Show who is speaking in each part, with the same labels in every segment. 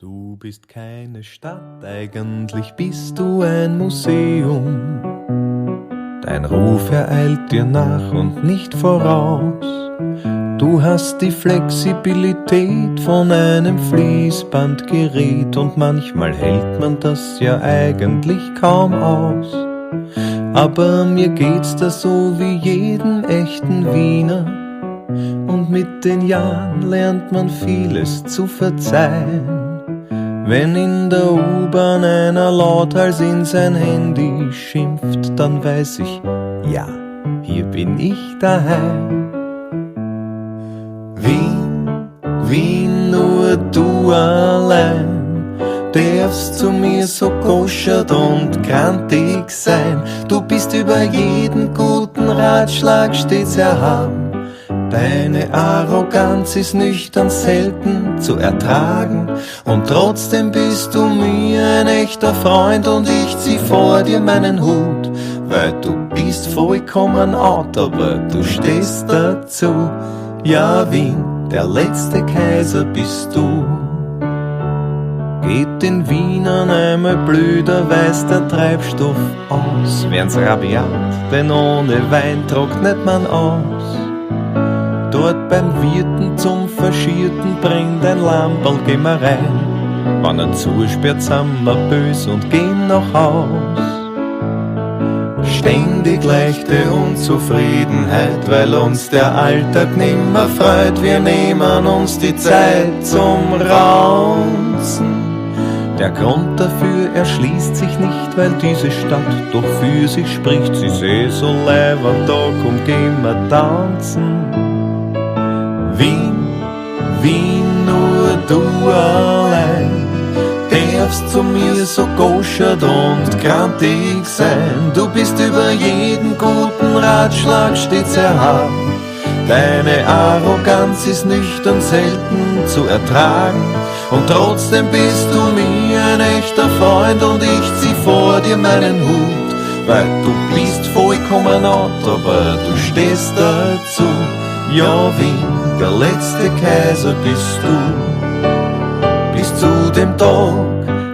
Speaker 1: Du bist keine Stadt, eigentlich bist du ein Museum. Dein Ruf ereilt dir nach und nicht voraus. Du hast die Flexibilität von einem Fließbandgerät und manchmal hält man das ja eigentlich kaum aus. Aber mir geht's da so wie jedem echten Wiener. Und mit den Jahren lernt man vieles zu verzeihen. Wenn in der U-Bahn einer lauthals in sein Handy schimpft, dann weiß ich, ja, hier bin ich daheim. Wien, Wien, nur du allein darfst zu mir so goschert und grantig sein. Du bist über jeden guten Ratschlag stets erhaben. Deine Arroganz ist nüchtern selten zu ertragen. Und trotzdem bist du mir ein echter Freund und ich zieh vor dir meinen Hut. Weil du bist vollkommen out, aber du stehst dazu. Ja, Wien, der letzte Kaiser bist du. Geht den Wienern einmal blöder, weiß der Treibstoff aus. Werden's rabiat, denn ohne Wein trocknet man aus. Dort beim Wirten zum Faschierten brennt ein Lamperl, geh mal rein. Wann er zusperrt, sind wir bös und gehen nach Haus. Ständig leichte Unzufriedenheit, weil uns der Alltag nimmer freut. Wir nehmen uns die Zeit zum Raunzen. Der Grund dafür erschließt sich nicht, weil diese Stadt doch für sich spricht. Sie ist eh so leiwand, da komm, geh mal tanzen. Wien, Wien, nur du allein darfst zu mir so goschert und grantig sein. Du bist über jeden guten Ratschlag stets erhaben. Deine Arroganz ist nüchtern selten zu ertragen. Und trotzdem bist du mir ein echter Freund und ich zieh vor dir meinen Hut. Weil du bist vollkommen out, aber du stehst dazu. Ja, Wien, der letzte Kaiser bist du. Bis zu dem Tag,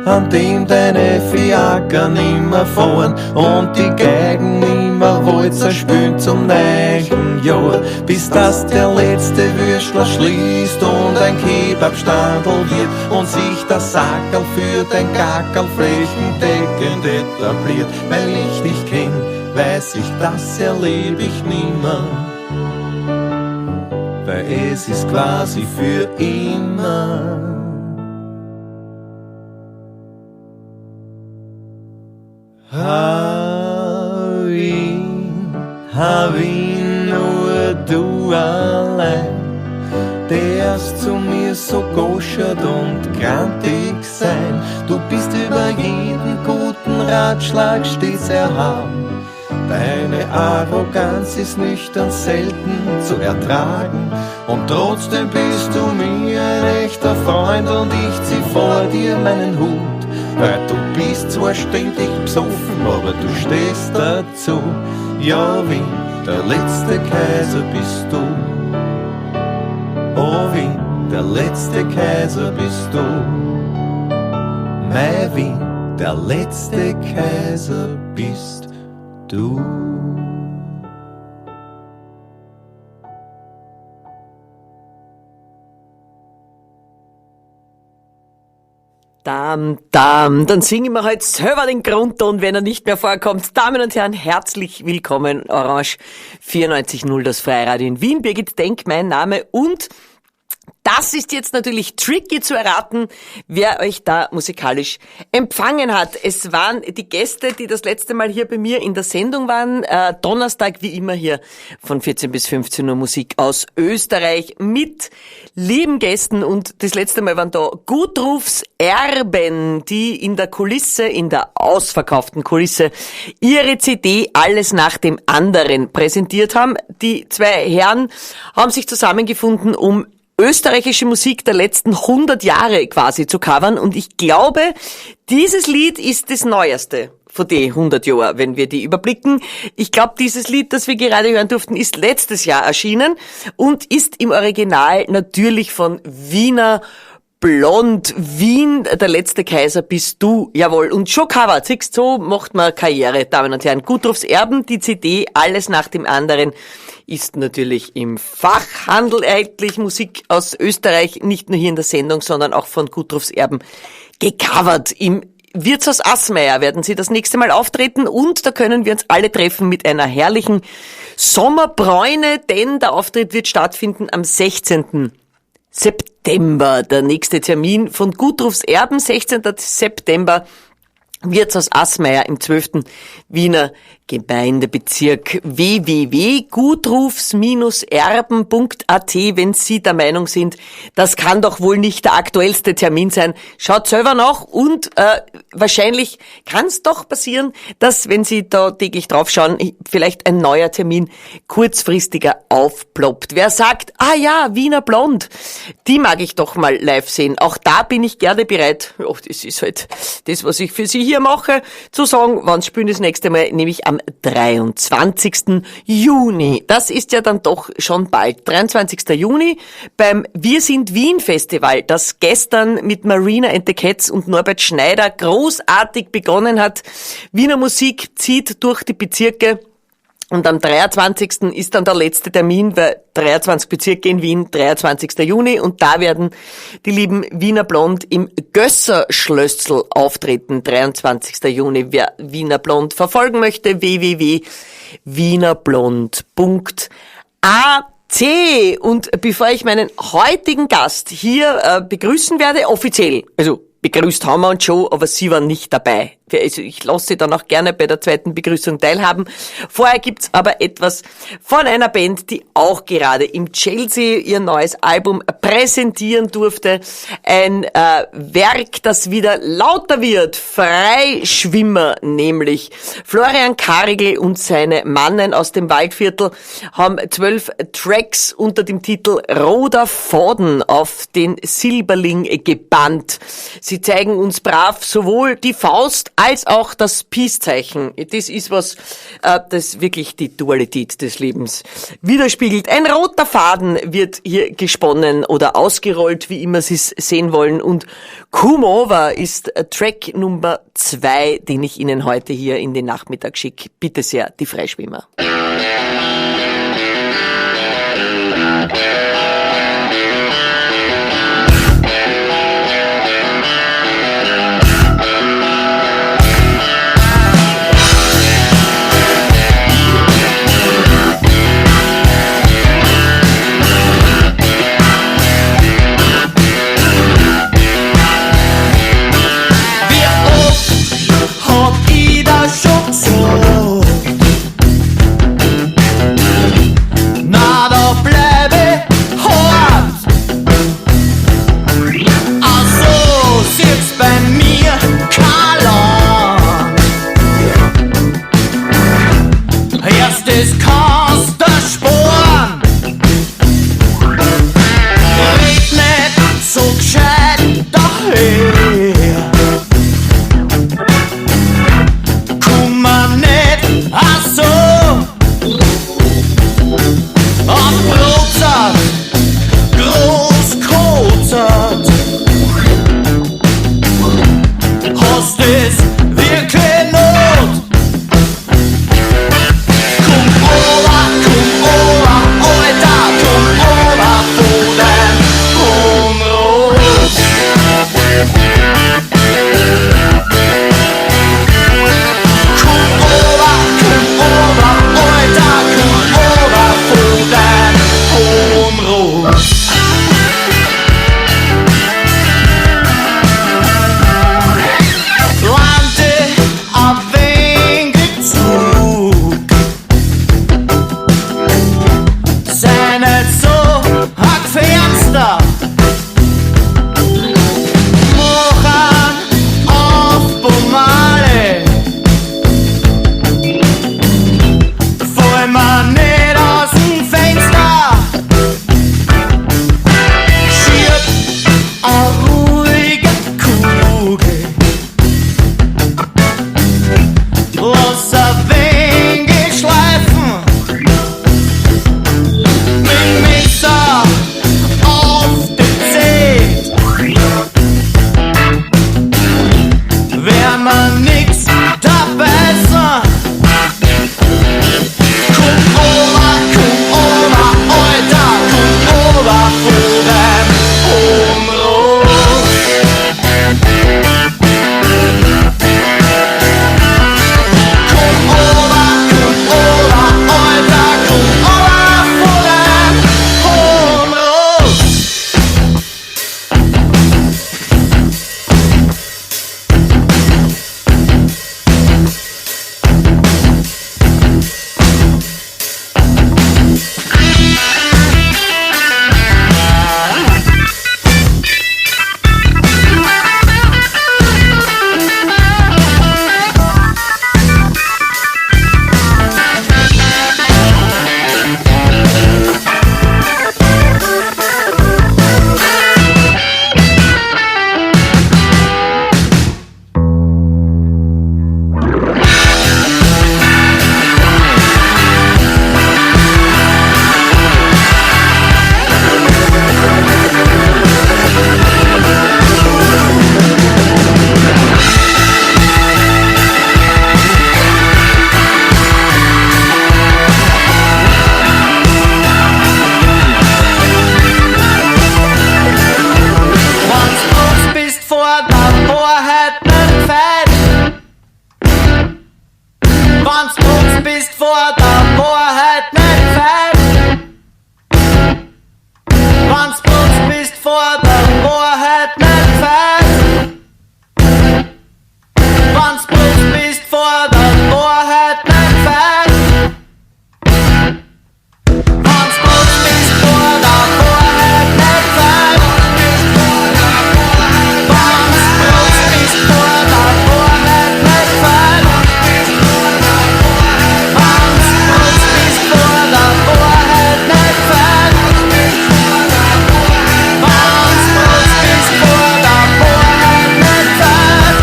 Speaker 1: an dem deine Fiaker nimmer fahren und die Geigen nimmer Walzer spielen zum neuen Jahr. Bis dass der letzte Würstler schließt und ein Kebabstandl wird und sich das Sackerl für dein Gackerl flächendeckend etabliert. Weil ich dich kenn, weiß ich, das erleb ich nimmer. Weil es ist quasi für immer. Ha, Wien, ha, Wien, nur du allein darfst zu mir so goschert und grantig sein. Du bist über jeden guten Ratschlag stets erhaben. Deine Arroganz ist nüchtern selten zu ertragen. Und trotzdem bist du mir ein echter Freund und ich zieh vor dir meinen Hut. Weil du bist zwar ständig besoffen, aber du stehst dazu. Ja, Wien, der letzte Kaiser bist du. Oh Wien, der letzte Kaiser bist du. Mei Wien, der letzte Kaiser bist du.
Speaker 2: Dam, dam, dann singen wir halt selber den Grundton, wenn er nicht mehr vorkommt. Damen und Herren, herzlich willkommen, Orange 94.0, das Freiradio in Wien. Birgit Denk, mein Name und das ist jetzt natürlich tricky zu erraten, wer euch da musikalisch empfangen hat. Es waren die Gäste, die das letzte Mal hier bei mir in der Sendung waren. Donnerstag wie immer hier von 14 bis 15 Uhr Musik aus Österreich mit lieben Gästen. Und das letzte Mal waren da Gutrufs Erben, die in der Kulisse, in der ausverkauften Kulisse, ihre CD Alles nach dem anderen präsentiert haben. Die zwei Herren haben sich zusammengefunden, um österreichische Musik der letzten 100 Jahre quasi zu covern. Und ich glaube, dieses Lied ist das Neueste von den 100 Jahren, wenn wir die überblicken. Ich glaube, dieses Lied, das wir gerade hören durften, ist letztes Jahr erschienen und ist im Original natürlich von Wiener Blond, Wien, der letzte Kaiser bist du, jawohl. Und schon covered, siehst, so macht man Karriere, Damen und Herren. Gutrufs Erben, die CD, alles nach dem anderen, ist natürlich im Fachhandel erhältlich. Musik aus Österreich, nicht nur hier in der Sendung, sondern auch von Gutrufs Erben gecovert. Im Wirtshaus Aßmeyer werden sie das nächste Mal auftreten und da können wir uns alle treffen mit einer herrlichen Sommerbräune, denn der Auftritt wird stattfinden am 16. September. Der nächste Termin von Gutrufs Erben, 16. September, Wirtshaus Aßmeyer im 12. Wiener Gemeindebezirk. www.gutrufs-erben.at, wenn Sie der Meinung sind, das kann doch wohl nicht der aktuellste Termin sein. Schaut selber nach und wahrscheinlich kann es doch passieren, dass, wenn Sie da täglich draufschauen, vielleicht ein neuer Termin kurzfristiger aufploppt. Wer sagt, ah ja, Wiener Blond, die mag ich doch mal live sehen. Auch da bin ich gerne bereit, oh, das ist halt das, was ich für Sie hier mache, zu sagen, wann spielen das nächste Mal, nämlich am 23. Juni. Das ist ja dann doch schon bald. 23. Juni beim Wir sind Wien Festival, das gestern mit Marina and the Cats und Norbert Schneider großartig begonnen hat. Wiener Musik zieht durch die Bezirke. Und am 23. ist dann der letzte Termin, weil 23 Bezirke in Wien, 23. Juni. Und da werden die lieben Wiener Blond im Gösserschlössl auftreten, 23. Juni. Wer Wiener Blond verfolgen möchte, www.wienerblond.at. Und bevor ich meinen heutigen Gast hier begrüßen werde, offiziell, also begrüßt haben wir uns schon, aber sie waren nicht dabei. Also ich lasse sie dann auch gerne bei der zweiten Begrüßung teilhaben. Vorher gibt's aber etwas von einer Band, die auch gerade im Chelsea ihr neues Album präsentieren durfte. Ein Werk, das wieder lauter wird. Freischwimmer nämlich. Florian Karigl und seine Mannen aus dem Waldviertel haben 12 Tracks unter dem Titel Roter Faden auf den Silberling gebannt. Sie zeigen uns brav sowohl die Faust als auch das Peace-Zeichen. Das ist was, das wirklich die Dualität des Lebens widerspiegelt. Ein roter Faden wird hier gesponnen oder ausgerollt, wie immer Sie es sehen wollen. Und Kumova ist Track Nummer 2, den ich Ihnen heute hier in den Nachmittag schicke. Bitte sehr, die Freischwimmer.
Speaker 1: Land bist vor der Wahrheit nicht feit. Wenn's putzt, bist vor der Wahrheit nicht feit. Wenn's putzt, bist vor der Wahrheit nicht feit. Wenn's putzt, bist vor der Wahrheit nicht feit. Wenn's putzt, bist vor der Wahrheit nicht feit. Wenn's putzt, bist vor der Wahrheit nicht feit. Wenn's putzt, bist vor der Wahrheit nicht feit.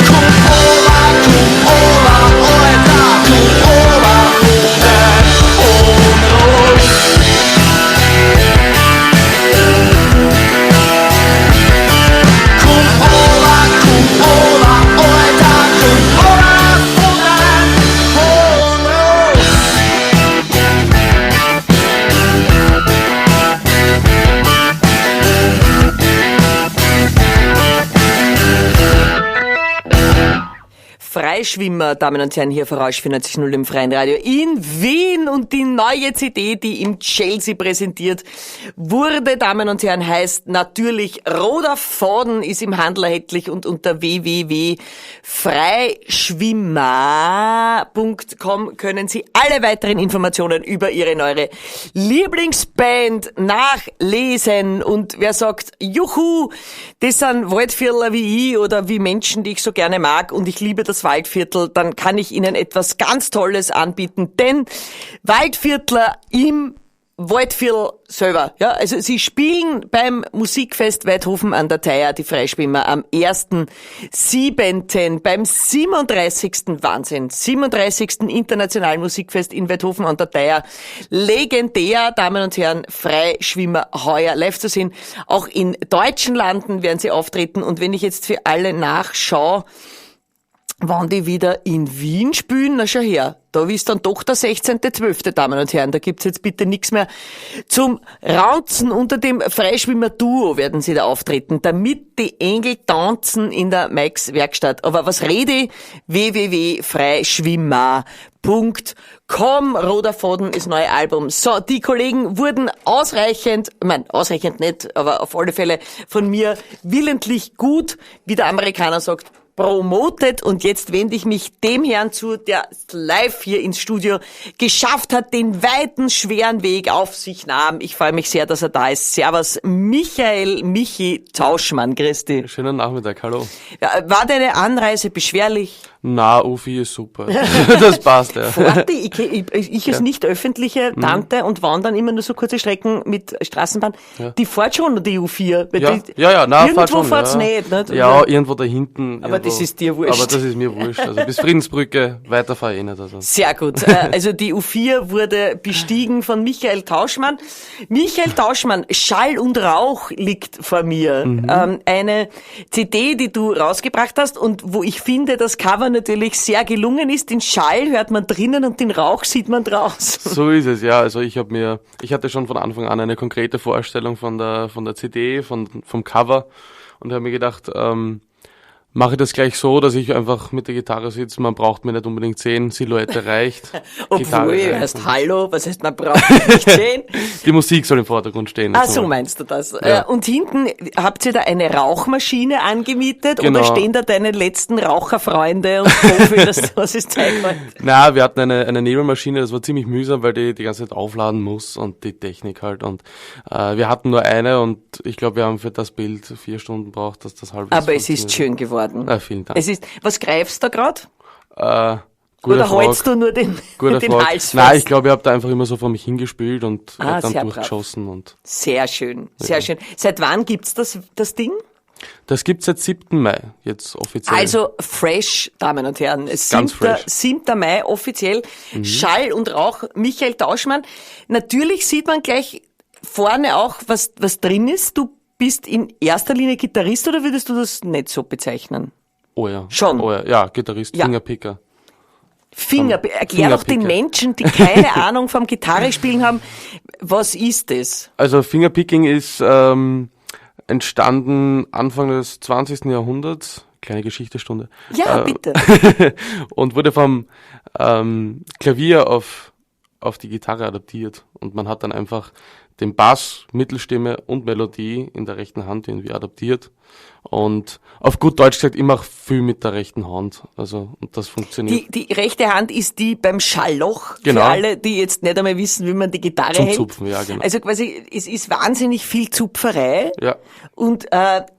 Speaker 1: Komm ober, komm ober, Alter, komm ober von dein Unruh. Komm ober, komm ober, Alter, komm ober von dein Unruh.
Speaker 2: Freischwimmer, Damen und Herren, hier auf Orange 94.0 im Freien Radio in Wien und die neue CD, die im Chelsea präsentiert wurde, Damen und Herren, heißt natürlich Roter Faden, ist im Handel erhältlich und unter www.freischwimmer.com können Sie alle weiteren Informationen über Ihre neue Lieblingsband nachlesen. Und wer sagt, juhu, das sind Waldviertler wie ich oder wie Menschen, die ich so gerne mag und ich liebe das Waldviertel, dann kann ich Ihnen etwas ganz Tolles anbieten, denn Waldviertler im Waldviertel selber. Ja, also sie spielen beim Musikfest Waidhofen an der Thaya, die Freischwimmer, am 1.7. beim 37. Wahnsinn, 37. Internationalen Musikfest in Waidhofen an der Thaya. Legendär, Damen und Herren, Freischwimmer heuer live zu sehen. Auch in deutschen Landen werden sie auftreten. Und wenn ich jetzt für alle nachschaue, wann die wieder in Wien spielen, na schau her, da ist dann doch der 16.12., Damen und Herren, da gibt's jetzt bitte nichts mehr zum Raunzen. Unter dem Freischwimmer-Duo werden sie da auftreten, damit die Engel tanzen in der Mikes Werkstatt. Aber was rede ich? www.freischwimmer.com. Roter Faden ist neue Album. So, die Kollegen wurden ausreichend, ich mein, ausreichend nicht, aber auf alle Fälle von mir willentlich gut, wie der Amerikaner sagt, promotet. Und jetzt wende ich mich dem Herrn zu, der es live hier ins Studio geschafft hat, den weiten, schweren Weg auf sich nahm. Ich freue mich sehr, dass er da ist. Servus, Michael Michi Tauschmann. Grüß dich.
Speaker 3: Schönen Nachmittag, hallo.
Speaker 2: Ja, war deine Anreise beschwerlich?
Speaker 3: Na, Ufi ist super. Das passt, ja.
Speaker 2: Warte, ich als nicht öffentliche Tante und wandern immer nur so kurze Strecken mit Straßenbahn.
Speaker 3: Ja.
Speaker 2: Die fährt schon, die U4. Weil
Speaker 3: Ja,
Speaker 2: die,
Speaker 3: ja, ja, na,
Speaker 2: irgendwo
Speaker 3: fahrt schon,
Speaker 2: fahrt's
Speaker 3: ja.
Speaker 2: nicht, nicht?
Speaker 3: Ja, irgendwo da hinten.
Speaker 2: Aber
Speaker 3: irgendwo.
Speaker 2: das ist dir wurscht.
Speaker 3: Aber das ist mir wurscht. Also bis Friedensbrücke, weiter fahr ich eh nicht. Also.
Speaker 2: Sehr gut. Also die U4 wurde bestiegen von Michael Tauschmann. Michael Tauschmann, Schall und Rauch liegt vor mir. Eine CD, die du rausgebracht hast und wo ich finde, das Cover natürlich sehr gelungen ist. Den Schall hört man drinnen und den Rauch sieht man draußen.
Speaker 3: So ist es, ja. Also ich hatte schon von Anfang an eine konkrete Vorstellung von der CD, vom Cover und habe mir gedacht, mache ich das gleich so, dass ich einfach mit der Gitarre sitze, man braucht mir nicht unbedingt sehen, Silhouette reicht.
Speaker 2: Obwohl,
Speaker 3: reicht.
Speaker 2: heißt Hallo, was heißt, man braucht mich nicht sehen?
Speaker 3: Die Musik soll im Vordergrund stehen.
Speaker 2: Ah, so meinst du das.
Speaker 3: Ja.
Speaker 2: Und hinten, habt ihr da eine Rauchmaschine angemietet
Speaker 3: Genau.
Speaker 2: oder stehen da deine letzten Raucherfreunde und Profi, dass du was ist zeigen wollt?
Speaker 3: Na, wir hatten eine Nebelmaschine, das war ziemlich mühsam, weil die die ganze Zeit aufladen muss und die Technik halt. Und wir hatten nur eine und ich glaube, wir haben für das Bild 4 Stunden braucht, dass das halbwegs
Speaker 2: Aber es ist
Speaker 3: funktioniert.
Speaker 2: schön geworden.
Speaker 3: Ah, vielen Dank.
Speaker 2: Es ist, was greifst du da gerade?
Speaker 3: Gute
Speaker 2: Oder
Speaker 3: Frage.
Speaker 2: holst du nur den,
Speaker 3: Gute
Speaker 2: den
Speaker 3: Frage.
Speaker 2: Hals fest?
Speaker 3: Nein, ich glaube, ich habe da einfach immer so vor mich hingespielt und hab dann
Speaker 2: sehr brav.
Speaker 3: durchgeschossen. Und
Speaker 2: Sehr schön, sehr schön. Seit wann gibt's das Ding?
Speaker 3: das gibt's seit 7. Mai jetzt offiziell.
Speaker 2: Also fresh, Damen und Herren.
Speaker 3: Ganz fresh.
Speaker 2: 7. Mai offiziell. Schall und Rauch, Michael Tauschmann. Natürlich sieht man gleich vorne auch, was drin ist. Du bist in erster Linie Gitarrist oder würdest du das nicht so bezeichnen?
Speaker 3: Oh ja.
Speaker 2: Schon.
Speaker 3: Oh ja, ja, Gitarrist,
Speaker 2: Ja.
Speaker 3: Fingerpicker.
Speaker 2: Erklär doch den
Speaker 3: Fingerpicker.
Speaker 2: Menschen, die keine Ahnung vom Gitarrespielen haben, was ist das?
Speaker 3: Also Fingerpicking ist entstanden Anfang des 20. Jahrhunderts, Kleine Geschichtestunde.
Speaker 2: Ja, bitte.
Speaker 3: Und wurde vom Klavier auf die Gitarre adaptiert. Und man hat dann einfach den Bass, Mittelstimme und Melodie in der rechten Hand irgendwie adaptiert. Und auf gut Deutsch gesagt, ich mache viel mit der rechten Hand. Also, und das funktioniert.
Speaker 2: Die rechte Hand ist die beim Schallloch.
Speaker 3: Genau.
Speaker 2: Für alle, die jetzt nicht einmal wissen, wie man die Gitarre
Speaker 3: Zum
Speaker 2: hält.
Speaker 3: Zupfen, ja, genau.
Speaker 2: Also quasi, es ist wahnsinnig viel Zupferei.
Speaker 3: Ja.
Speaker 2: Und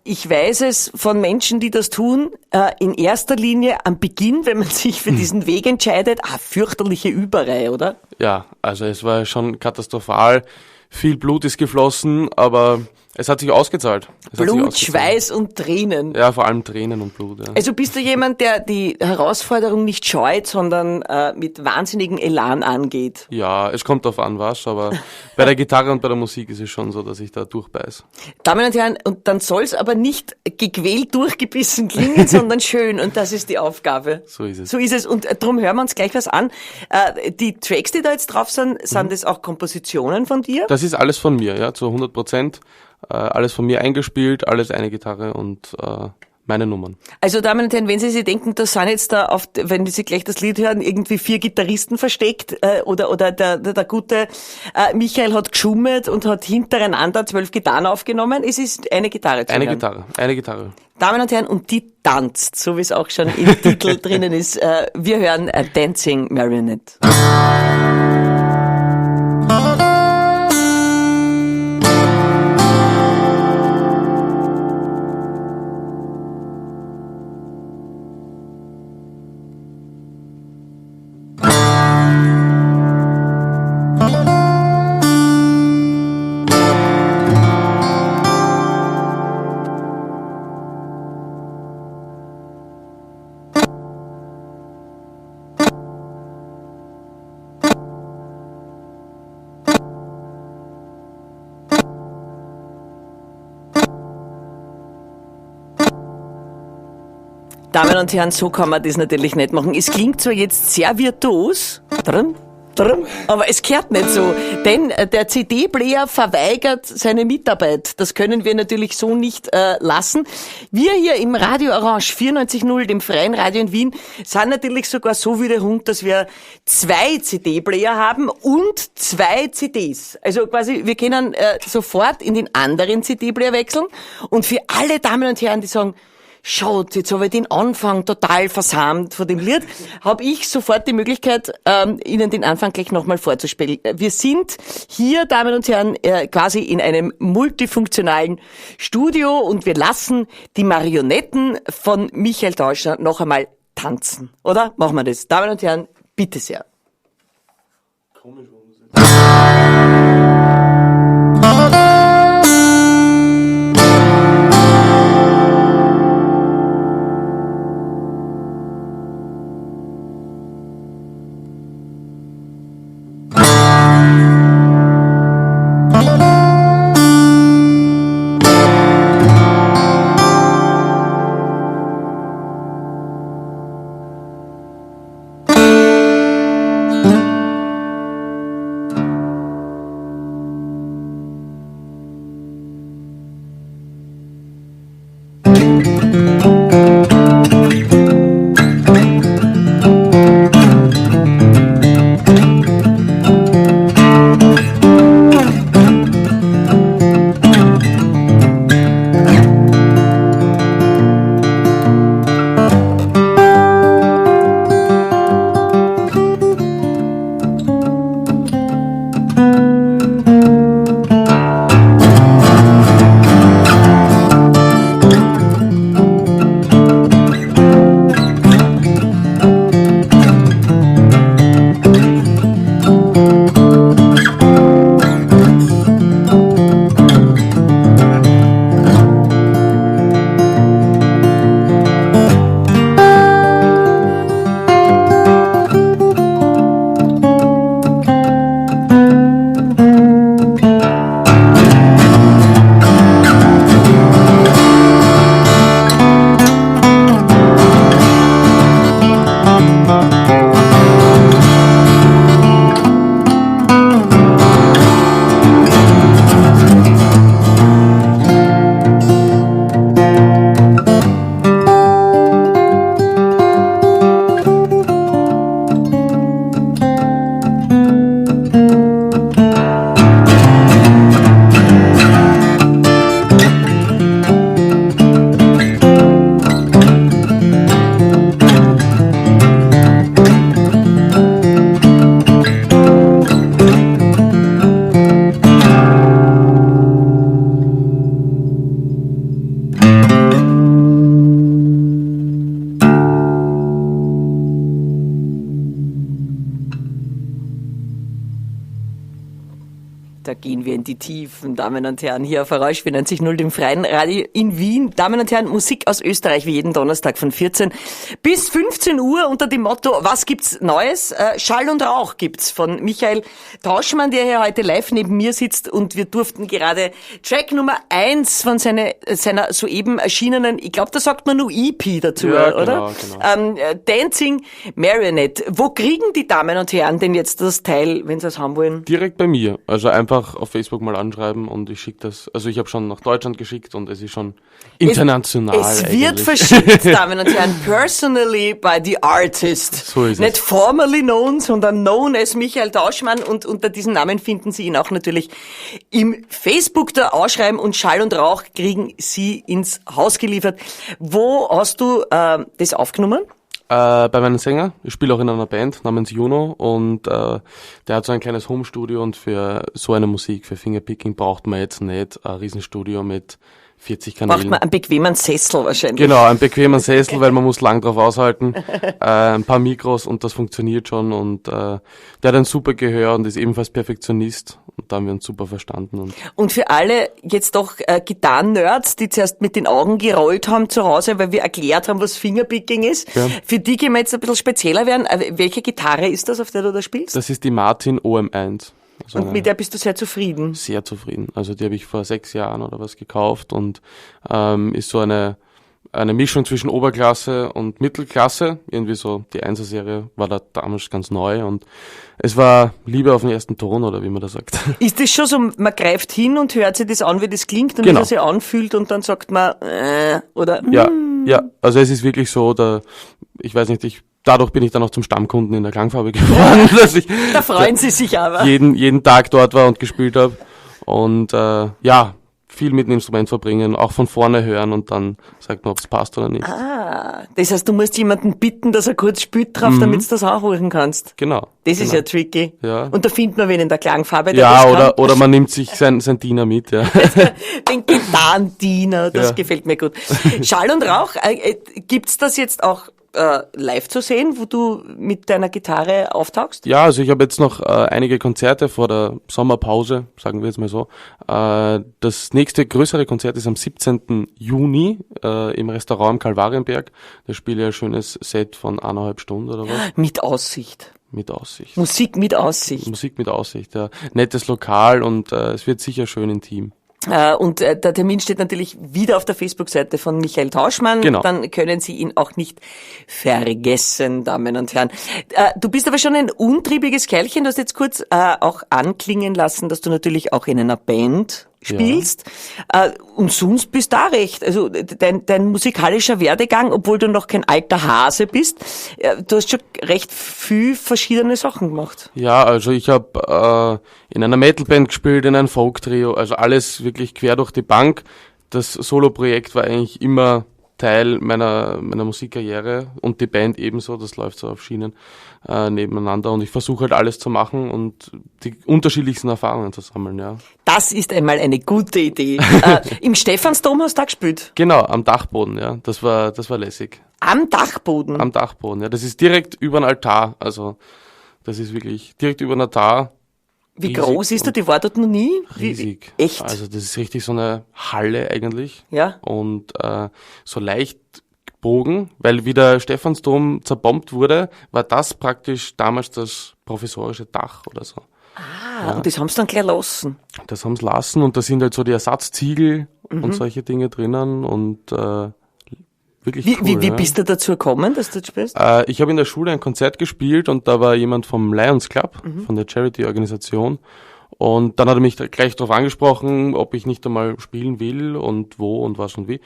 Speaker 2: ich weiß es von Menschen, die das tun, in erster Linie am Beginn, wenn man sich für diesen Weg entscheidet, fürchterliche Überei, oder?
Speaker 3: Ja, also es war schon katastrophal. Viel Blut ist geflossen, aber es hat sich ausgezahlt.
Speaker 2: Blut, Schweiß und Tränen.
Speaker 3: Ja, vor allem Tränen und Blut. Ja.
Speaker 2: Also bist du jemand, der die Herausforderung nicht scheut, sondern mit wahnsinnigem Elan angeht?
Speaker 3: Ja, es kommt darauf an, was, aber bei der Gitarre und bei der Musik ist es schon so, dass ich da durchbeiß.
Speaker 2: Damen und Herren, und dann soll's aber nicht gequält durchgebissen klingen, sondern schön, und das ist die Aufgabe.
Speaker 3: So ist es.
Speaker 2: So ist es, und drum hören wir uns gleich was an. Die Tracks, die da jetzt drauf sind, sind das auch Kompositionen von dir?
Speaker 3: Das ist alles von mir, ja, zu 100%. Alles von mir eingespielt, alles eine Gitarre und meine Nummern.
Speaker 2: Also Damen und Herren, wenn Sie sich denken, da sind jetzt da, wenn Sie gleich das Lied hören, irgendwie 4 Gitarristen versteckt oder der gute Michael hat geschummelt und hat hintereinander 12 Gitarren aufgenommen. Es ist eine Gitarre zu hören.
Speaker 3: Eine Gitarre.
Speaker 2: Damen und Herren, und die tanzt, so wie es auch schon im Titel drinnen ist. Wir hören Dancing Marionette. Damen und Herren, so kann man das natürlich nicht machen. Es klingt zwar jetzt sehr virtuos, aber es kehrt nicht so, denn der CD-Player verweigert seine Mitarbeit. Das können wir natürlich so nicht lassen. Wir hier im Radio Orange 94.0, dem Freien Radio in Wien, sind natürlich sogar so wie der Hund, dass wir 2 CD-Player haben und 2 CDs. Also quasi, wir können sofort in den anderen CD-Player wechseln. Und für alle Damen und Herren, die sagen, schaut, jetzt habe ich den Anfang total versamt von dem Lied, habe ich sofort die Möglichkeit, Ihnen den Anfang gleich nochmal vorzuspielen. Wir sind hier, Damen und Herren, quasi in einem multifunktionalen Studio und wir lassen die Marionetten von Michael Tauschner noch einmal tanzen, oder? Machen wir das. Damen und Herren, bitte sehr.
Speaker 3: Komisch.
Speaker 2: Da gehen wir in die Tiefen, Damen und Herren, hier auf Orange 94.0, dem Freien Radio in Wien. Damen und Herren, Musik aus Österreich wie jeden Donnerstag von 14 bis 15 Uhr unter dem Motto, was gibt's Neues? Schall und Rauch gibt's von Michael Tauschmann, der hier heute live neben mir sitzt, und wir durften gerade Track Nummer 1 von seiner soeben erschienenen, ich glaube, da sagt man nur EP dazu,
Speaker 3: Ja,
Speaker 2: oder?
Speaker 3: genau, genau.
Speaker 2: Dancing Marionette. Wo kriegen die Damen und Herren denn jetzt das Teil, wenn sie es haben wollen?
Speaker 3: Direkt bei mir. Also einfach auf Facebook mal anschreiben und ich schicke das. Also ich habe schon nach Deutschland geschickt und es ist schon international.
Speaker 2: Es wird
Speaker 3: eigentlich.
Speaker 2: verschickt, Damen und Herren, personally by the artist.
Speaker 3: So ist es.
Speaker 2: Nicht formerly known, sondern known as Michael Tauschmann, und unter diesem Namen finden Sie ihn auch natürlich im Facebook da ausschreiben, und Schall und Rauch kriegen Sie ins Haus geliefert. Wo hast du das aufgenommen?
Speaker 3: Bei meinem Sänger. Ich spiele auch in einer Band namens Juno, und der hat so ein kleines Home-Studio, und für so eine Musik, für Fingerpicking, braucht man jetzt nicht ein Riesenstudio mit 40 Kanälen.
Speaker 2: Braucht man einen bequemen Sessel wahrscheinlich.
Speaker 3: Genau, einen bequemen Sessel, weil man muss lang drauf aushalten. Ein paar Mikros, und das funktioniert schon. Und der hat ein super Gehör und ist ebenfalls Perfektionist. Und da haben wir uns super verstanden.
Speaker 2: Und für alle jetzt doch Gitarren-Nerds, die zuerst mit den Augen gerollt haben zu Hause, weil wir erklärt haben, was Fingerpicking ist,
Speaker 3: Ja.
Speaker 2: für die gehen wir jetzt ein bisschen spezieller werden. Welche Gitarre ist das, auf der du da spielst?
Speaker 3: Das ist die Martin OM1. Also
Speaker 2: Und mit der bist du sehr zufrieden?
Speaker 3: Sehr zufrieden. Also die habe ich vor 6 Jahren oder was gekauft, und ist so eine Mischung zwischen Oberklasse und Mittelklasse. Irgendwie so, die 1er-Serie war da damals ganz neu, und es war Liebe auf den ersten Ton, oder wie man das sagt.
Speaker 2: Ist das schon so, man greift hin und hört sich das an, wie das klingt und
Speaker 3: Genau.
Speaker 2: wie das sich anfühlt, und dann sagt man, oder?
Speaker 3: Ja, ja, also es ist wirklich so, da, ich weiß nicht, dadurch bin ich dann auch zum Stammkunden in der Klangfarbe geworden, dass ich
Speaker 2: Da freuen sie sich aber.
Speaker 3: jeden Tag dort war und gespielt habe. Und ja, viel mit dem Instrument verbringen, auch von vorne hören, und dann sagt man, ob's passt oder nicht.
Speaker 2: Ah, das heißt, du musst jemanden bitten, dass er kurz spielt drauf, damit du das auch hören kannst.
Speaker 3: Genau.
Speaker 2: Das ist
Speaker 3: genau.
Speaker 2: ja tricky.
Speaker 3: Ja.
Speaker 2: Und da findet man wen in der Klangfarbe, der
Speaker 3: Ja,
Speaker 2: das kann.
Speaker 3: oder man nimmt sich sein Diener mit, ja.
Speaker 2: Den Gitarrendiener, das
Speaker 3: Ja.
Speaker 2: gefällt mir gut. Schall und Rauch, gibt's das jetzt auch live zu sehen, wo du mit deiner Gitarre auftauchst?
Speaker 3: Ja, also ich habe jetzt noch einige Konzerte vor der Sommerpause, sagen wir jetzt mal so. Das nächste größere Konzert ist am 17. Juni im Restaurant am Kalvarienberg. Da spiele ich ein schönes Set von 1,5 Stunden oder was.
Speaker 2: Mit Aussicht.
Speaker 3: Mit Aussicht.
Speaker 2: Musik mit Aussicht.
Speaker 3: Musik mit Aussicht, ja. Nettes Lokal, und es wird sicher schön intim.
Speaker 2: Und der Termin steht natürlich wieder auf der Facebook-Seite von Michael Tauschmann.
Speaker 3: Genau.
Speaker 2: Dann können Sie ihn auch nicht vergessen, Damen und Herren. Du bist aber schon ein untriebiges Kerlchen. Du hast jetzt kurz auch anklingen lassen, dass du natürlich auch in einer Band spielst. Ja. Und sonst bist du da recht. Also dein musikalischer Werdegang, obwohl du noch kein alter Hase bist, du hast schon recht viel verschiedene Sachen gemacht.
Speaker 3: Ja, also ich habe in einer Metalband gespielt, in einem Folk-Trio, also alles wirklich quer durch die Bank. Das Solo-Projekt war eigentlich immer Teil meiner Musikkarriere und die Band ebenso, das läuft so auf Schienen nebeneinander, und ich versuche halt alles zu machen und die unterschiedlichsten Erfahrungen zu sammeln, ja.
Speaker 2: Das ist einmal eine gute Idee. Im Stephansdom hast du da gespielt?
Speaker 3: Genau, am Dachboden, ja. Das war lässig.
Speaker 2: Am Dachboden?
Speaker 3: Am Dachboden, ja. Das ist direkt über den Altar, also das ist wirklich direkt über den Altar.
Speaker 2: Wie groß ist der? Die war dort noch nie?
Speaker 3: Riesig.
Speaker 2: Echt?
Speaker 3: Also das ist richtig so eine Halle eigentlich.
Speaker 2: Ja.
Speaker 3: Und so leicht gebogen, weil wie der Stephansdom zerbombt wurde, war das praktisch damals das provisorische Dach oder so.
Speaker 2: Ah, ja. Und das haben sie dann gleich lassen.
Speaker 3: Das haben sie lassen, und da sind halt so die Ersatzziegel und solche Dinge drinnen, und wirklich cool.
Speaker 2: Wie bist du dazu gekommen, dass du das spielst?
Speaker 3: Ich habe in der Schule ein Konzert gespielt, und da war jemand vom Lions Club, von der Charity-Organisation. Und dann hat er mich gleich darauf angesprochen, ob ich nicht einmal spielen will und wo und was und wie.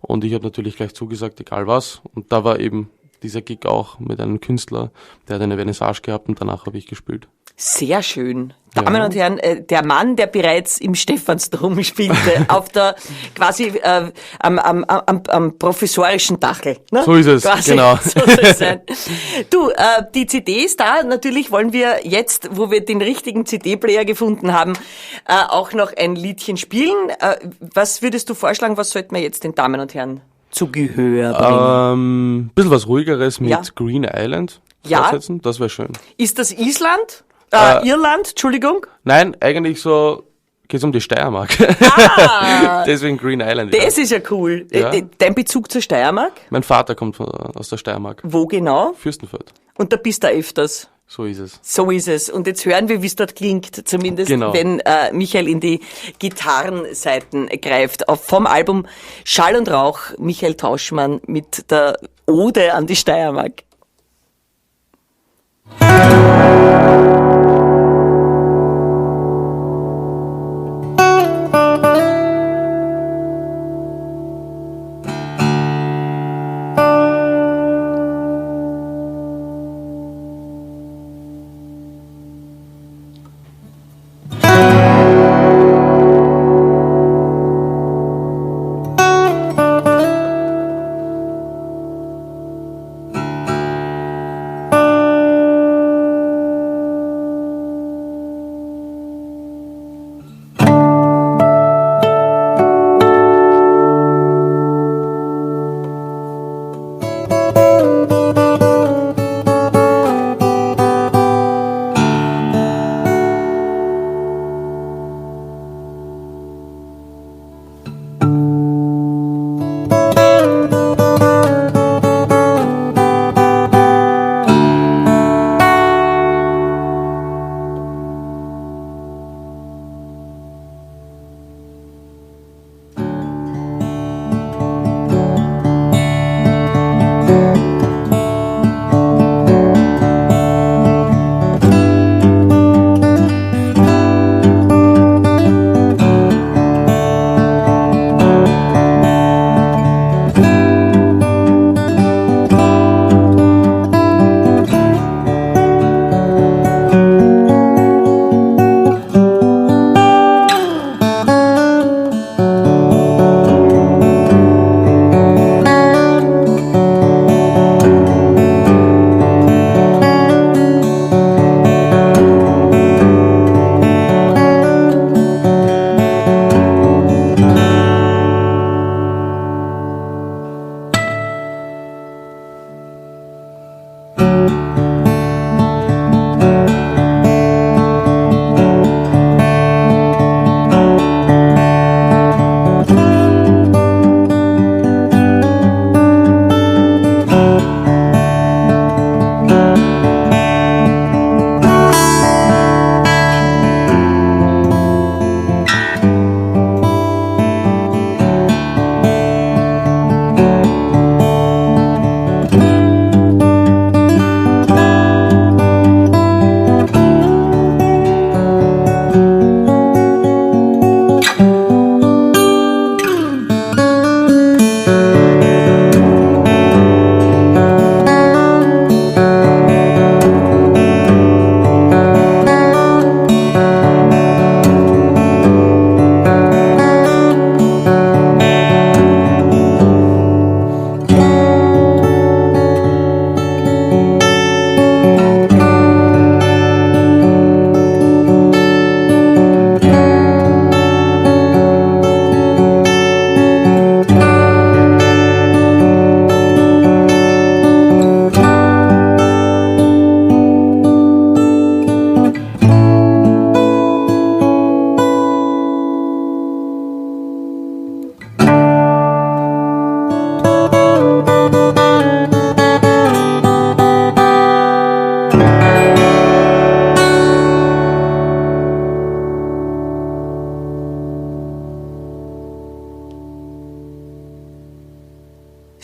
Speaker 3: Und ich habe natürlich gleich zugesagt, egal was. Und da war eben dieser Gig auch mit einem Künstler, der hat eine Vernissage gehabt, und danach habe ich gespielt.
Speaker 2: Sehr schön. Damen und Herren, der Mann, der bereits im Stephansdom spielte, auf der quasi am provisorischen Dachl. Ne?
Speaker 3: So ist es,
Speaker 2: quasi,
Speaker 3: genau.
Speaker 2: So soll es sein. Du, die CD ist da. Natürlich wollen wir jetzt, wo wir den richtigen CD-Player gefunden haben, auch noch ein Liedchen spielen. Was würdest du vorschlagen, was sollten wir jetzt den Damen und Herren zu Gehör bringen?
Speaker 3: Bisschen was Ruhigeres mit Green Island fortsetzen, das wäre schön.
Speaker 2: Ist das Island? Irland, Entschuldigung?
Speaker 3: Nein, eigentlich so Geht's um die Steiermark.
Speaker 2: Ah,
Speaker 3: Deswegen Green Island.
Speaker 2: Das ist ja cool.
Speaker 3: Ja.
Speaker 2: Dein Bezug zur Steiermark?
Speaker 3: Mein Vater kommt aus der Steiermark.
Speaker 2: Wo genau?
Speaker 3: Fürstenfeld.
Speaker 2: Und da bist du öfters.
Speaker 3: So ist es.
Speaker 2: So ist es. Und jetzt hören wir, wie es dort klingt, zumindest
Speaker 3: Genau.
Speaker 2: wenn Michael in die Gitarrenseiten greift. Auch vom Album Schall und Rauch, Michael Tauschmann mit der Ode an die Steiermark.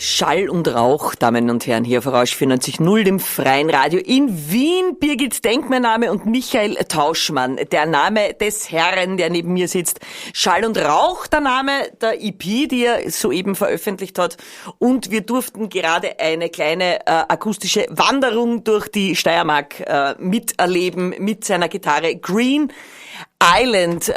Speaker 2: Schall und Rauch, Damen und Herren, hier auf Orange 94.0, dem Freien Radio in Wien. Birgit Denk, mein Name, und Michael Tauschmann, der Name des Herren, der neben mir sitzt. Schall und Rauch, der Name der EP, die er soeben veröffentlicht hat. Und wir durften gerade eine kleine akustische Wanderung durch die Steiermark miterleben mit seiner Gitarre Green Island.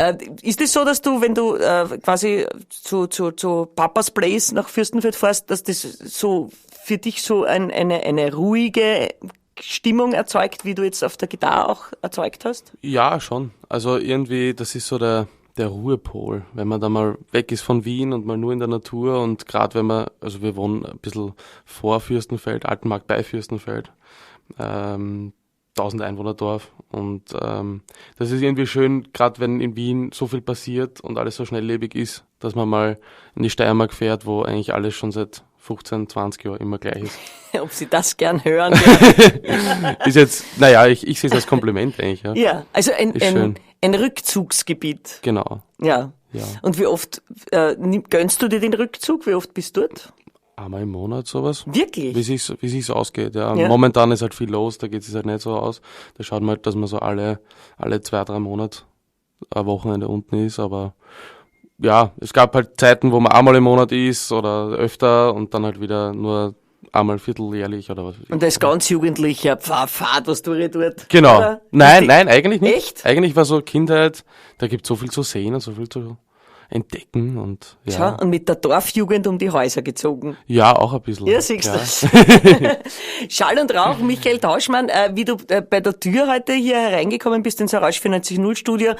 Speaker 2: Ist es so, dass du, wenn du quasi zu Papas Place nach Fürstenfeld fährst, dass das so für dich so eine ruhige Stimmung erzeugt, wie du jetzt auf der Gitarre auch erzeugt hast?
Speaker 3: Ja, schon. Also irgendwie, das ist so der Ruhepol, wenn man da mal weg ist von Wien und mal nur in der Natur und gerade wenn man, also wir wohnen ein bisschen vor Fürstenfeld, Altenmarkt bei Fürstenfeld, 1000 Einwohnerdorf und das ist irgendwie schön, gerade wenn in Wien so viel passiert und alles so schnelllebig ist, dass man mal in die Steiermark fährt, wo eigentlich alles schon seit 15, 20 Jahren immer gleich ist.
Speaker 2: Ob Sie das gern hören?
Speaker 3: Ist jetzt, naja, ich sehe es als Kompliment eigentlich. Ja,
Speaker 2: ja, also ein Rückzugsgebiet.
Speaker 3: Genau.
Speaker 2: Ja. Ja. Und wie oft gönnst du dir den Rückzug? Wie oft bist du dort?
Speaker 3: Einmal im Monat sowas.
Speaker 2: Wirklich?
Speaker 3: Wie sich's ausgeht, ja. Ja. Momentan ist halt viel los, da geht es halt nicht so aus. Da schaut man halt, dass man so alle 2, 3 Monate ein Wochenende unten ist, aber ja, es gab halt Zeiten, wo man einmal im Monat ist oder öfter und dann halt wieder nur einmal vierteljährlich oder was.
Speaker 2: Und als ganz Jugendlicher, Pfad, was du dort.
Speaker 3: Genau. Oder? Nein, eigentlich nicht. Echt? Eigentlich war so Kindheit, da gibt's so viel zu sehen und so viel zu entdecken und ja.
Speaker 2: Schau, und mit der Dorfjugend um die Häuser gezogen.
Speaker 3: Ja, auch ein bisschen.
Speaker 2: Ja, siehst du. Ja. Schall und Rauch, Michael Tauschmann, wie du bei der Tür heute hier hereingekommen bist ins Orange 94.0 Studio,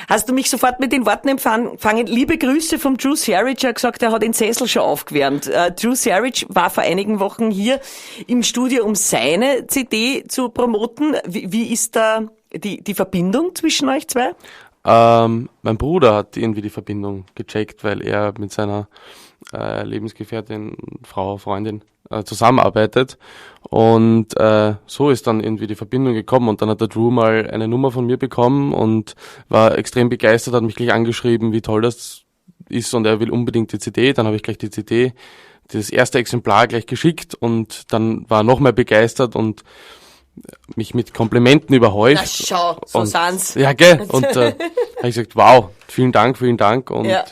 Speaker 2: hast du mich sofort mit den Worten empfangen. Liebe Grüße vom Drew Sarich. Er hat gesagt, er hat den Sessel schon aufgewärmt. Drew Sarich war vor einigen Wochen hier im Studio, um seine CD zu promoten. Wie ist da die Verbindung zwischen euch zwei?
Speaker 3: Mein Bruder hat irgendwie die Verbindung gecheckt, weil er mit seiner Lebensgefährtin, Frau, Freundin zusammenarbeitet und so ist dann irgendwie die Verbindung gekommen und dann hat der Drew mal eine Nummer von mir bekommen und war extrem begeistert, hat mich gleich angeschrieben, wie toll das ist und er will unbedingt die CD, dann habe ich gleich die CD, das erste Exemplar gleich geschickt und dann war er noch mehr begeistert und mich mit Komplimenten überhäuft.
Speaker 2: Na schau, so sind's.
Speaker 3: Ja, gell? Und habe ich gesagt, wow, vielen Dank. Und ja.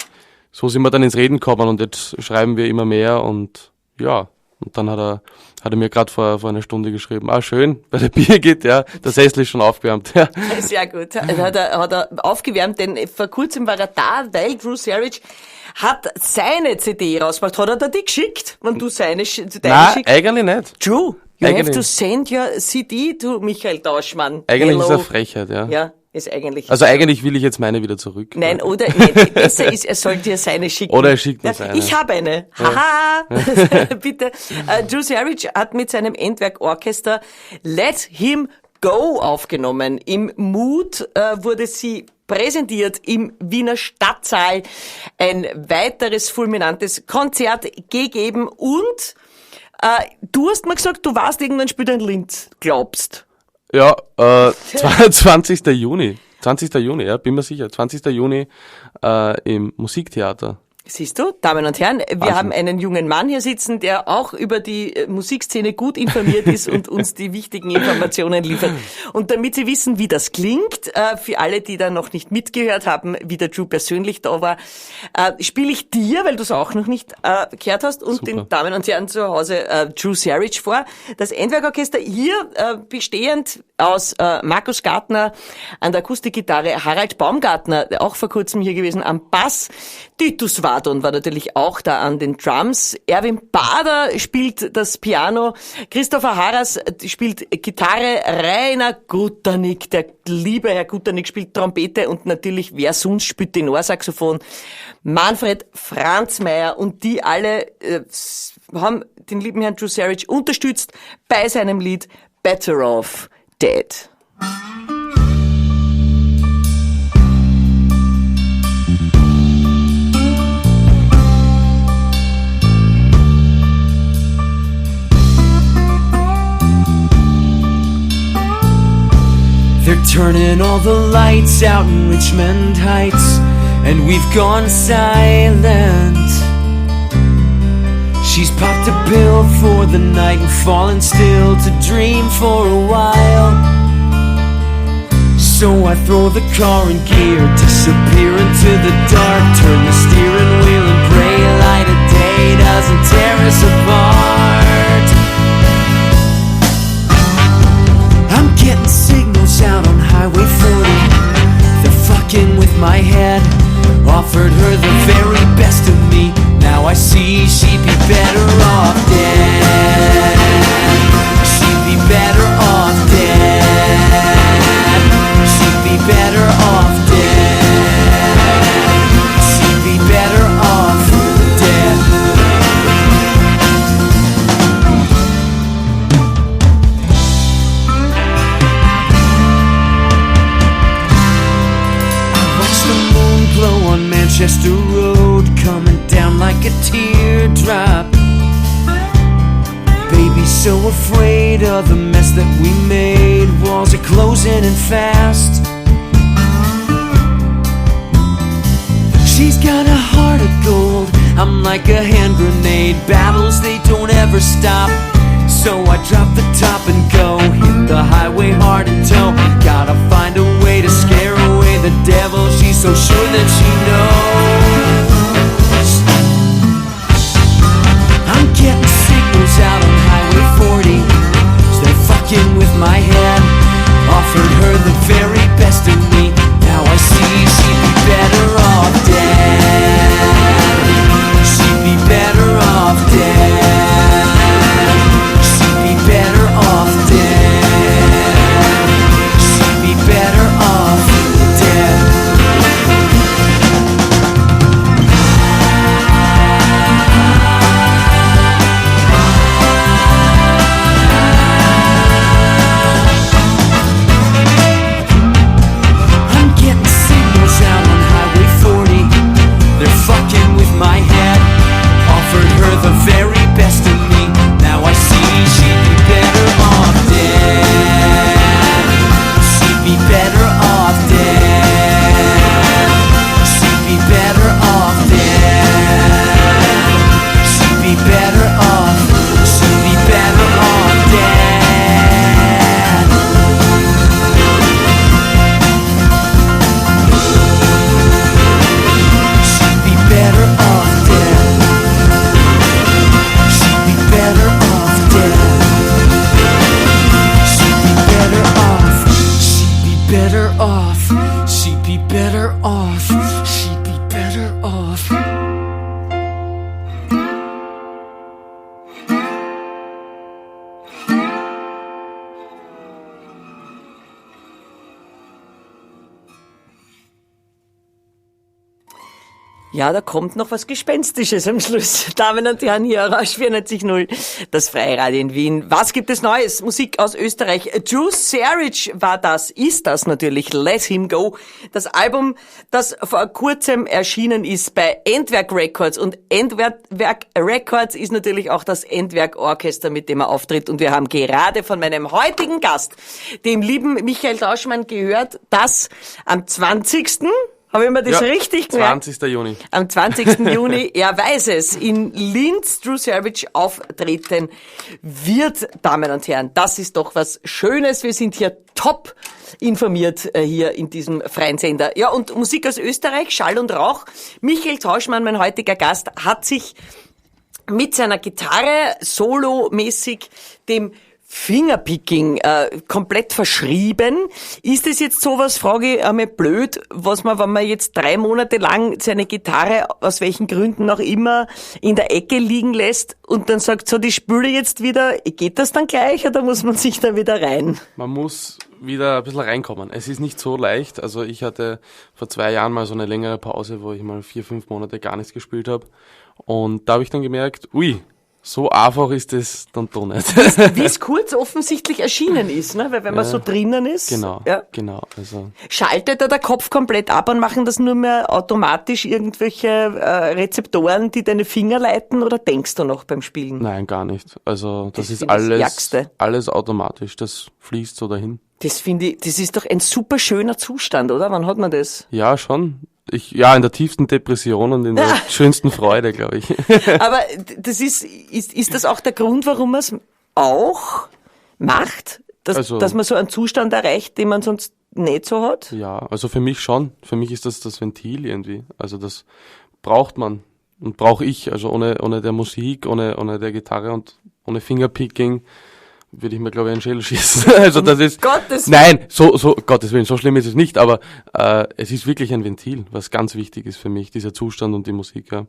Speaker 3: So sind wir dann ins Reden gekommen und jetzt schreiben wir immer mehr und ja, und dann hat er mir gerade vor einer Stunde geschrieben, ah schön, bei der Birgit, ja, der Sessel ist schon aufgewärmt. Ja.
Speaker 2: Sehr gut, hat er aufgewärmt, denn vor kurzem war er da, weil Drew Sarich hat seine CD rausgebracht. Hat er dir die geschickt, wenn du deine schickst?
Speaker 3: Nein, eigentlich nicht.
Speaker 2: Drew, you have to send your CD to Michael Tauschmann.
Speaker 3: Eigentlich Hello. Ist eine Frechheit, ja.
Speaker 2: Ja. Ist eigentlich.
Speaker 3: Also eigentlich will ich jetzt meine wieder zurück.
Speaker 2: Nein, oder nein, besser ist, er soll dir seine schicken.
Speaker 3: Oder er schickt mir seine.
Speaker 2: Ich habe eine. Haha. Ja. Bitte. Drew Sarich hat mit seinem Endwerk Orchester Let Him Go aufgenommen. Im Mut wurde sie präsentiert im Wiener Stadtsaal. Ein weiteres fulminantes Konzert gegeben und du hast mir gesagt, du warst irgendwann später in Linz, glaubst.
Speaker 3: Ja, 20. Juni. 20. Juni, ja, bin mir sicher. 20. Juni im Musiktheater.
Speaker 2: Siehst du, Damen und Herren, wir Wahnsinn. Haben einen jungen Mann hier sitzen, der auch über die Musikszene gut informiert ist und uns die wichtigen Informationen liefert. Und damit Sie wissen, wie das klingt, für alle, die da noch nicht mitgehört haben, wie der Drew persönlich da war, spiele ich dir, weil du es auch noch nicht gehört hast, und Super. Den Damen und Herren zu Hause Drew Sarich vor. Das Endwerk-Orchester hier bestehend aus Markus Gartner an der Akustikgitarre, Harald Baumgartner, auch vor kurzem hier gewesen, am Bass, Titus Wadon war natürlich auch da an den Drums, Erwin Bader spielt das Piano, Christopher Harras spielt Gitarre, Rainer Guternick, der liebe Herr Guternick spielt Trompete und natürlich, wer sonst spielt Tenorsaxophon, Manfred Franzmeier und die alle haben den lieben Herrn Drew Sarich unterstützt bei seinem Lied Better Off Dead.
Speaker 4: They're turning all the lights out in Richmond Heights, and we've gone silent. She's popped a pill for the night and fallen still to dream for a while. So I throw the car in gear, disappear into the dark, turn the steering wheel and pray light of day doesn't tear us apart. I'm getting signals out on Highway 40. They're fucking with my head. Offered her the very best of me. Now I see she'd be better off dead. She'd be better off dead. She'd be better off dead. She'd be better off dead. teardrop. Baby's so afraid of the mess that we made. Walls are closing in fast. She's got a heart of gold. I'm like a hand grenade. Battles, they don't ever stop. So I drop the top and go. Hit the highway hard and tow. Gotta find a way to scare away the devil. She's so sure that she knows. I'm getting signals out on Highway 40. They're fucking with my head. Offered her the very best of me. Now I see she'd be better off dead. She'd be better off dead. She'd be better off dead. She'd be better off dead. I'm getting signals out on Highway 40. They're fucking with my head. Offered her the very best of me. Now I see she'd be better off dead. She'd be better off dead. She'd be better off dead. She'd be better off. She'd be better off dead. She'd be better off dead. She'd be better off dead. She'd be better off. She'd be better off. She'd be better off. She'd be better off.
Speaker 2: Ja, da kommt noch was Gespenstisches am Schluss. Damen und Herren, hier Orange 94.0, das Freiradio in Wien. Was gibt es Neues? Musik aus Österreich. Drew Sarich war das, ist das natürlich. Let Him Go. Das Album, das vor kurzem erschienen ist bei Endwerk Records. Und Endwerk Records ist natürlich auch das Endwerk Orchester, mit dem er auftritt. Und wir haben gerade von meinem heutigen Gast, dem lieben Michael Tauschmann, gehört, dass am 20. Habe ich mir das
Speaker 3: Ja,
Speaker 2: richtig gemerkt?
Speaker 3: 20. Juni.
Speaker 2: Am 20. Juni, er weiß es, in Linz Drew Sarich auftreten wird, Damen und Herren. Das ist doch was Schönes. Wir sind hier top informiert hier in diesem freien Sender. Ja, und Musik aus Österreich, Schall und Rauch. Michael Tauschmann, mein heutiger Gast, hat sich mit seiner Gitarre solomäßig dem Fingerpicking komplett verschrieben. Ist es jetzt sowas, frage ich einmal blöd, was man, wenn man jetzt 3 Monate lang seine Gitarre, aus welchen Gründen auch immer, in der Ecke liegen lässt und dann sagt, so, die spüle jetzt wieder, geht das dann gleich oder muss man sich da wieder rein?
Speaker 3: Man muss wieder ein bisschen reinkommen. Es ist nicht so leicht. Also ich hatte vor 2 Jahren mal so eine längere Pause, wo ich mal 4, 5 Monate gar nichts gespielt habe. Und da habe ich dann gemerkt, ui, so einfach ist es dann doch nicht.
Speaker 2: Wie es kurz offensichtlich erschienen ist, ne? Weil wenn man so drinnen ist.
Speaker 3: Genau,
Speaker 2: ja.
Speaker 3: genau. Also.
Speaker 2: Schaltet da der Kopf komplett ab und machen das nur mehr automatisch irgendwelche Rezeptoren, die deine Finger leiten, oder denkst du noch beim Spielen?
Speaker 3: Nein, gar nicht. Also das
Speaker 2: Das
Speaker 3: ist
Speaker 2: finde ich das Ärgste.
Speaker 3: alles automatisch. Das fließt so dahin.
Speaker 2: Das finde ich, das ist doch ein super schöner Zustand, oder? Wann hat man das?
Speaker 3: Ja, schon. In der tiefsten Depression und in der schönsten Freude, glaub ich.
Speaker 2: Aber das ist das auch der Grund, warum man's auch macht? Dass man so einen Zustand erreicht, den man sonst nicht so hat?
Speaker 3: Ja, also für mich schon. Für mich ist das das Ventil irgendwie. Also das braucht man und brauch ich. Also ohne der Musik, ohne der Gitarre und ohne Fingerpicking würde ich mir, glaube ich, einen Schädel schießen. Also das ist
Speaker 2: Gottes Willen.
Speaker 3: Nein, so, so, Gottes Willen, so schlimm ist es nicht, aber es ist wirklich ein Ventil, was ganz wichtig ist für mich, dieser Zustand und die Musik, ja.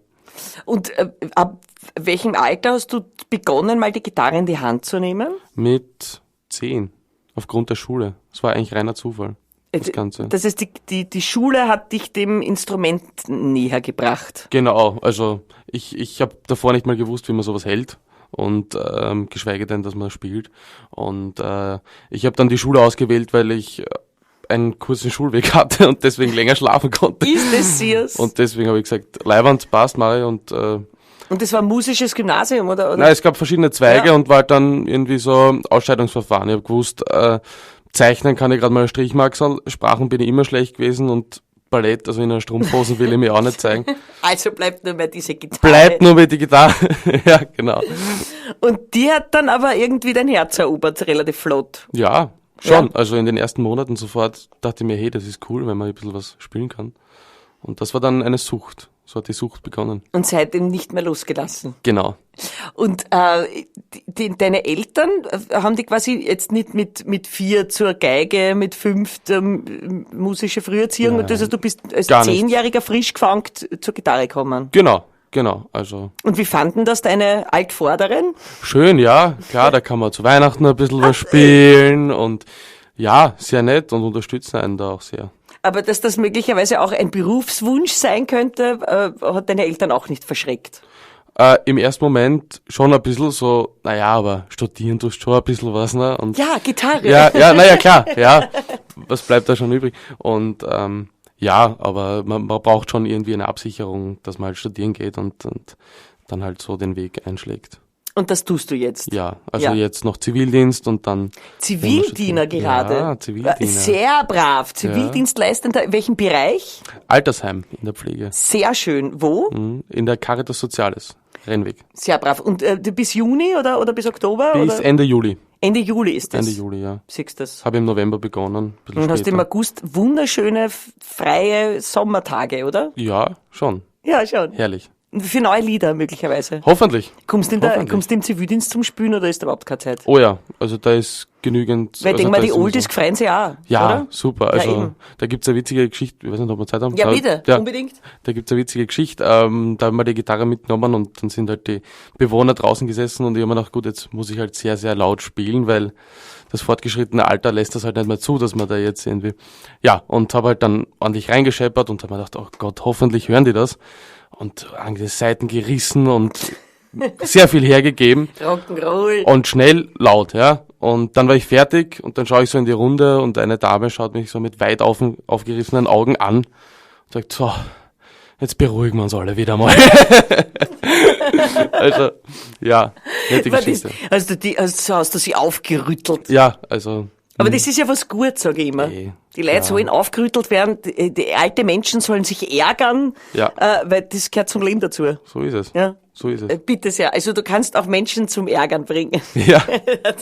Speaker 2: Und ab welchem Alter hast du begonnen, mal die Gitarre in die Hand zu nehmen?
Speaker 3: Mit 10, aufgrund der Schule. Das war eigentlich reiner Zufall, das Ganze.
Speaker 2: Das heißt, die Schule hat dich dem Instrument näher gebracht.
Speaker 3: Genau, also ich hab davor nicht mal gewusst, wie man sowas hält. Und geschweige denn, dass man spielt. Und ich hab dann die Schule ausgewählt, weil ich einen kurzen Schulweg hatte und deswegen länger schlafen konnte.
Speaker 2: Ist es serious?
Speaker 3: Und deswegen hab ich gesagt, Leiwand, passt, mach ich. Und
Speaker 2: Und das war ein musisches Gymnasium, oder? Oder?
Speaker 3: Nein, es gab verschiedene Zweige
Speaker 2: Ja.
Speaker 3: und war halt dann irgendwie so Ausscheidungsverfahren. Ich habe gewusst, zeichnen kann ich gerade mal Strichmarksal, Sprachen bin ich immer schlecht gewesen und Ballett, also in einer Strumpfhose will ich mir auch nicht zeigen.
Speaker 2: Also bleibt nur mehr diese Gitarre.
Speaker 3: Bleibt nur mit die Gitarre. Ja, genau.
Speaker 2: Und die hat dann aber irgendwie dein Herz erobert, relativ flott.
Speaker 3: Ja, schon.
Speaker 2: Ja.
Speaker 3: Also in den ersten Monaten sofort dachte ich mir, hey, das ist cool, wenn man ein bisschen was spielen kann. Und das war dann eine Sucht. So hat die Sucht begonnen.
Speaker 2: Und seitdem nicht mehr losgelassen.
Speaker 3: Genau.
Speaker 2: Und deine Eltern haben die quasi jetzt nicht mit 4 zur Geige, mit 5 musische Früherziehung. Und das heißt, du bist als
Speaker 3: Gar nicht.
Speaker 2: 10-Jähriger frisch gefangen zur Gitarre gekommen.
Speaker 3: Genau, genau. Also
Speaker 2: Und wie fanden das deine Altvorderen?
Speaker 3: schön, ja. Klar, da kann man zu Weihnachten ein bisschen was spielen und ja, sehr nett und unterstützen einen da auch sehr.
Speaker 2: Aber dass das möglicherweise auch ein Berufswunsch sein könnte, hat deine Eltern auch nicht verschreckt.
Speaker 3: Im ersten Moment schon ein bisschen so, naja, aber studieren tust schon ein bisschen was, ne? Und
Speaker 2: Ja, Gitarre.
Speaker 3: Ja, ja, naja, klar, ja. Was bleibt da schon übrig? Und ja, aber man braucht schon irgendwie eine Absicherung, dass man halt studieren geht und dann halt so den Weg einschlägt.
Speaker 2: Und das tust du jetzt?
Speaker 3: Ja, also
Speaker 2: Ja.
Speaker 3: jetzt noch Zivildienst und dann
Speaker 2: Zivildiener gerade.
Speaker 3: Ja, Zivildiener.
Speaker 2: Sehr brav. Zivildienstleistender. In welchem Bereich?
Speaker 3: Altersheim in der Pflege.
Speaker 2: Sehr schön. Wo?
Speaker 3: Mhm. In der Caritas Socialis, Rennweg.
Speaker 2: Sehr brav. Und bis Juni oder bis Oktober?
Speaker 3: Bis
Speaker 2: oder?
Speaker 3: Ende Juli.
Speaker 2: Ende Juli ist das.
Speaker 3: Ende Juli, ja.
Speaker 2: Siehst du das?
Speaker 3: Habe im November begonnen. Ein
Speaker 2: Und hast
Speaker 3: später.
Speaker 2: im August wunderschöne, freie Sommertage, oder?
Speaker 3: Ja, schon.
Speaker 2: Ja, schon.
Speaker 3: Herrlich.
Speaker 2: Für neue Lieder möglicherweise.
Speaker 3: Hoffentlich.
Speaker 2: Kommst du
Speaker 3: Hoffentlich.
Speaker 2: kommst du im Zivildienst zum Spielen oder ist da überhaupt keine Zeit?
Speaker 3: Oh ja, also da ist genügend.
Speaker 2: Weil ich
Speaker 3: also
Speaker 2: denk mal,
Speaker 3: da
Speaker 2: die
Speaker 3: ist immer
Speaker 2: Oldies
Speaker 3: so.
Speaker 2: freuen sich auch,
Speaker 3: Ja,
Speaker 2: oder?
Speaker 3: super. Also
Speaker 2: eben.
Speaker 3: da gibt's eine witzige Geschichte, ich weiß nicht, ob wir Zeit haben.
Speaker 2: Ja,
Speaker 3: da,
Speaker 2: bitte,
Speaker 3: ja,
Speaker 2: unbedingt.
Speaker 3: Da gibt's eine witzige Geschichte. Da haben wir die Gitarre mitgenommen und dann sind halt die Bewohner draußen gesessen und ich hab mir gedacht, gut, jetzt muss ich halt sehr, sehr laut spielen, weil das fortgeschrittene Alter lässt das halt nicht mehr zu, dass man da jetzt irgendwie, ja, und hab halt dann ordentlich reingescheppert und hab mir gedacht, oh Gott, hoffentlich hören die das. Und an die Seiten gerissen und sehr viel hergegeben.
Speaker 2: Rock'n'Roll.
Speaker 3: Und schnell laut, ja. Und dann war ich fertig und dann schaue ich so in die Runde und eine Dame schaut mich so mit weit aufgerissenen Augen an und sagt, so, jetzt beruhigen wir uns alle wieder mal. Also, ja, nette
Speaker 2: Was
Speaker 3: Geschichte.
Speaker 2: ist, hast du sie aufgerüttelt?
Speaker 3: Ja, also.
Speaker 2: Aber das ist ja was Gutes, sage ich immer. Die Leute sollen aufgerüttelt werden, die alte Menschen sollen sich ärgern,
Speaker 3: Ja.
Speaker 2: weil das gehört zum Leben dazu.
Speaker 3: So ist es.
Speaker 2: Ja.
Speaker 3: So ist es.
Speaker 2: Bitte sehr. Also du kannst auch Menschen zum Ärgern bringen.
Speaker 3: Ja.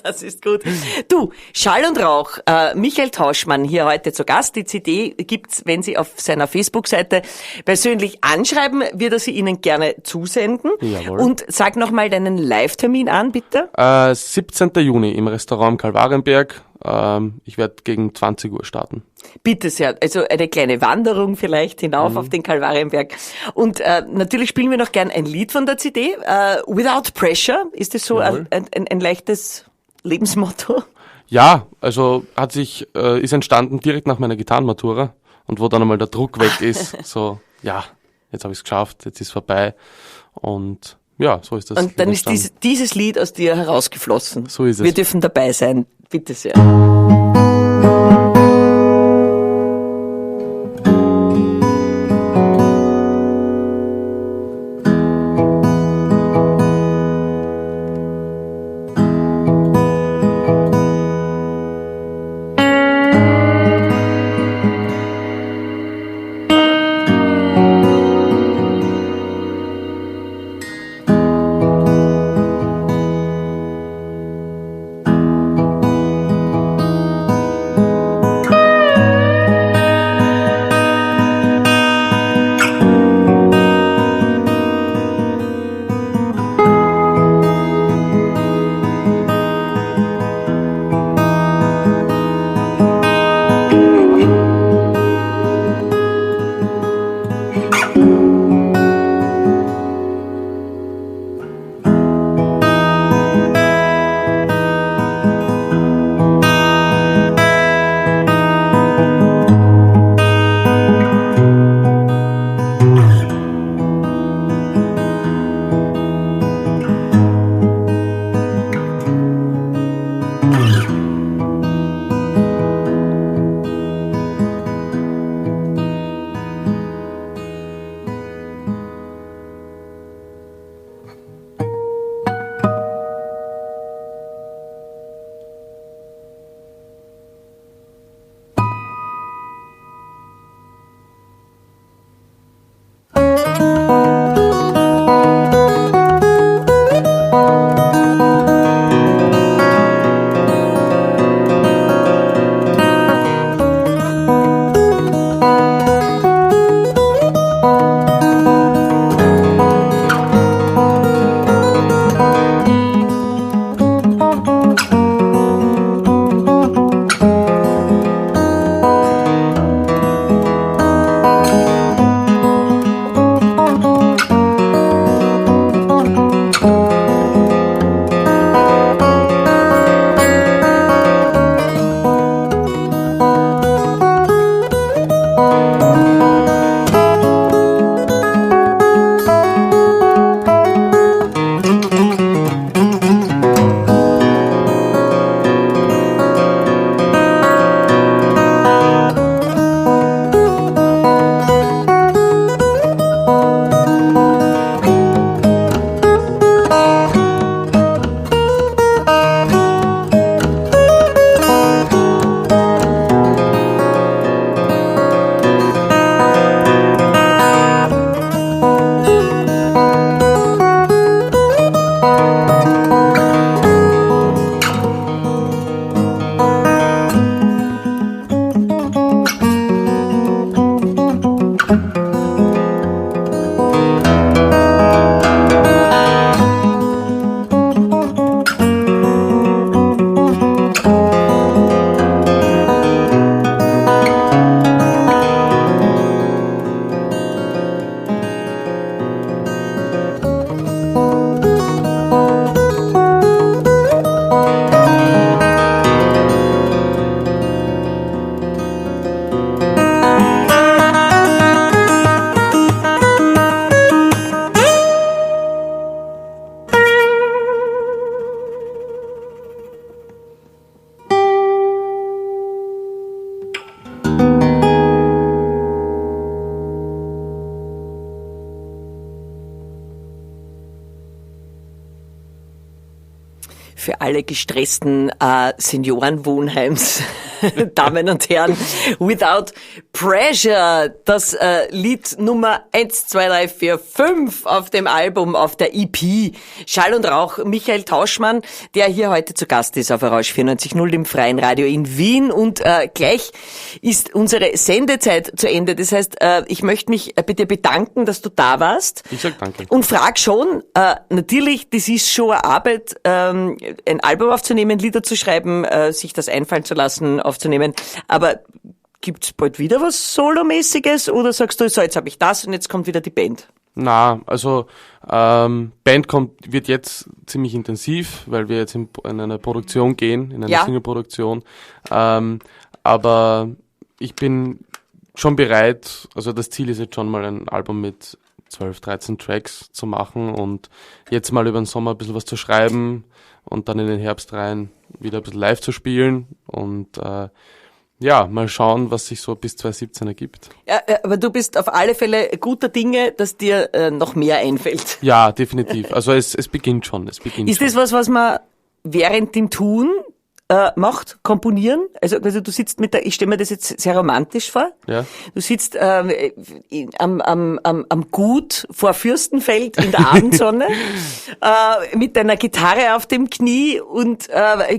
Speaker 2: Das ist gut. Du, Schall und Rauch, Michael Tauschmann hier heute zu Gast. Die CD gibt's, wenn Sie auf seiner Facebook-Seite persönlich anschreiben, wird er sie Ihnen gerne zusenden.
Speaker 3: Jawohl.
Speaker 2: Und sag nochmal deinen Live-Termin an, bitte.
Speaker 3: 17. Juni im Restaurant am Kalvarienberg. Ich werde gegen 20 Uhr starten.
Speaker 2: Bitte sehr. Also eine kleine Wanderung vielleicht hinauf auf den Kalvarienberg. Und natürlich spielen wir noch gern ein Lied von der CD. Without Pressure, ist das so
Speaker 3: Jawohl.
Speaker 2: ein leichtes Lebensmotto?
Speaker 3: Ja, also ist entstanden direkt nach meiner Gitarrenmatura und wo dann einmal der Druck weg ist, so, ja, jetzt habe ich's geschafft, jetzt ist vorbei und ja, so ist das.
Speaker 2: Und dann ist
Speaker 3: entstanden.
Speaker 2: dieses Lied aus dir herausgeflossen.
Speaker 3: So ist es.
Speaker 2: Wir dürfen dabei sein. Bitte sehr. Für alle gestressten Seniorenwohnheims, Damen und Herren, Without Pressure, das Lied Nummer 1, 2, 3, 4, 5 auf dem Album, auf der EP Schall und Rauch, Michael Tauschmann, der hier heute zu Gast ist auf Orange 94.0, dem Freien Radio in Wien. Und gleich ist unsere Sendezeit zu Ende. Das heißt, ich möchte mich bei dir bedanken, dass du da warst.
Speaker 3: Ich sag danke.
Speaker 2: Und frag schon, natürlich, das ist schon eine Arbeit, ein Album aufzunehmen, Lieder zu schreiben, sich das einfallen zu lassen, aufzunehmen. Aber gibt's bald wieder was Solomäßiges oder sagst du, so, jetzt hab ich das und jetzt kommt wieder die Band?
Speaker 3: Na, also Band wird jetzt ziemlich intensiv, weil wir jetzt in eine Produktion gehen, in eine Single-Produktion. Aber ich bin schon bereit, also das Ziel ist jetzt schon mal ein Album mit 12, 13 Tracks zu machen und jetzt mal über den Sommer ein bisschen was zu schreiben und dann in den Herbst rein wieder ein bisschen live zu spielen und mal schauen, was sich so bis 2017 ergibt.
Speaker 2: Ja, aber du bist auf alle Fälle guter Dinge, dass dir noch mehr einfällt.
Speaker 3: Ja, definitiv. Also es beginnt schon. Es beginnt
Speaker 2: Ist das
Speaker 3: schon.
Speaker 2: was man während dem Tun macht, komponieren? Also du sitzt mit der, ich stelle mir das jetzt sehr romantisch vor.
Speaker 3: Ja.
Speaker 2: Du sitzt am Gut vor Fürstenfeld in der Abendsonne mit deiner Gitarre auf dem Knie und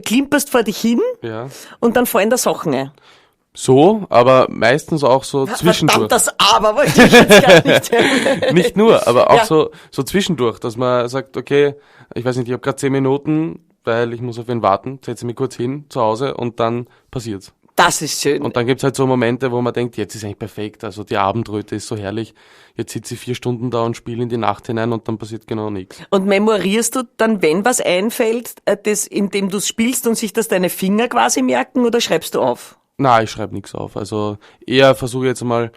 Speaker 2: klimperst vor dich hin.
Speaker 3: Ja.
Speaker 2: Und dann fallen da Sachen ein.
Speaker 3: So, aber meistens auch so zwischendurch.
Speaker 2: Verdammt, das Aber wollte ich jetzt gar nicht hören.
Speaker 3: Nicht nur, aber auch so zwischendurch, dass man sagt, okay, ich weiß nicht, ich habe gerade 10 Minuten, weil ich muss auf ihn warten, setze mich kurz hin zu Hause und dann passiert's.
Speaker 2: Das ist schön.
Speaker 3: Und dann gibt's halt so Momente, wo man denkt, jetzt ist eigentlich perfekt, also die Abendröte ist so herrlich, jetzt sitze ich 4 Stunden da und spiele in die Nacht hinein und dann passiert genau nichts.
Speaker 2: Und memorierst du dann, wenn was einfällt, das, indem du's spielst und sich das deine Finger quasi merken oder schreibst du auf?
Speaker 3: Nein, ich schreibe nichts auf. Also eher versuche ich jetzt mal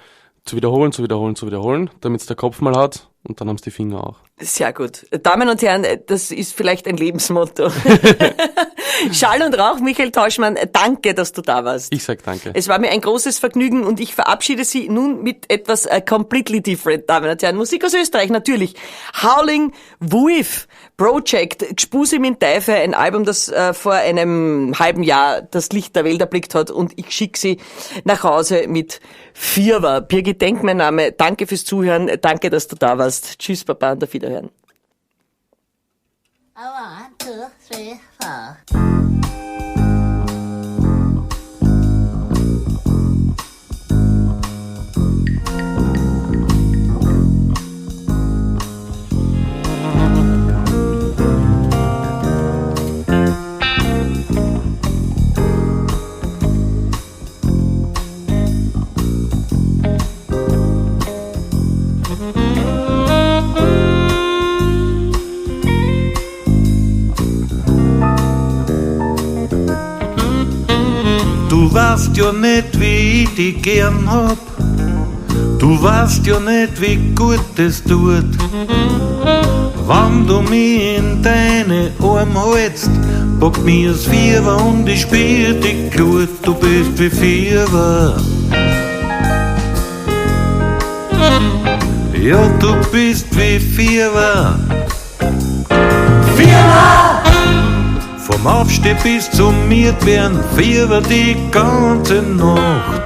Speaker 3: zu wiederholen, damit's der Kopf mal hat und dann haben's die Finger auch.
Speaker 2: Sehr gut. Damen und Herren, das ist vielleicht ein Lebensmotto. Schall und Rauch, Michael Tauschmann, danke, dass du da warst.
Speaker 3: Ich sag danke.
Speaker 2: Es war mir ein großes Vergnügen und ich verabschiede Sie nun mit etwas completely different, Damen und Herren. Musik aus Österreich, natürlich. Howling Wolf Project, Gspusi mit Teife, ein Album, das vor einem halben Jahr das Licht der Welt erblickt hat und ich schicke Sie nach Hause mit Vierwer. Birgit Denk, mein Name. Danke fürs Zuhören. Danke, dass du da warst. Tschüss, Baba und auf Wiederhören.
Speaker 5: One, two, three, four.
Speaker 1: Du weißt ja nicht, wie ich dich gern hab. Du weißt ja nicht, wie gut es tut. Wenn du mich in deine Arme hältst, packt mir das Fieber und ich spür die Glut. Du bist wie Fieber. Ja, du bist wie Fieber. Fieber! Vom Aufstehen bis zum Mietwerden, Fieber die ganze Nacht.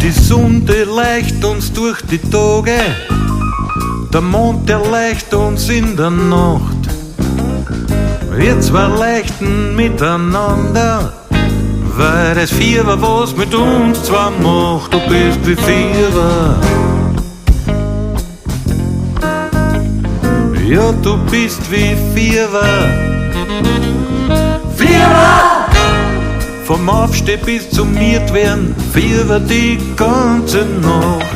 Speaker 1: Die Sonne leuchtet uns durch die Tage, der Mond, der leuchtet uns in der Nacht. Wir zwei leuchten miteinander, weil das Fieber was mit uns zwar macht, du bist wie Fieber. Ja, du bist wie Fieber. Fieber! Vom Aufstehen bis zum Mietwerden, Fieber die ganze Nacht.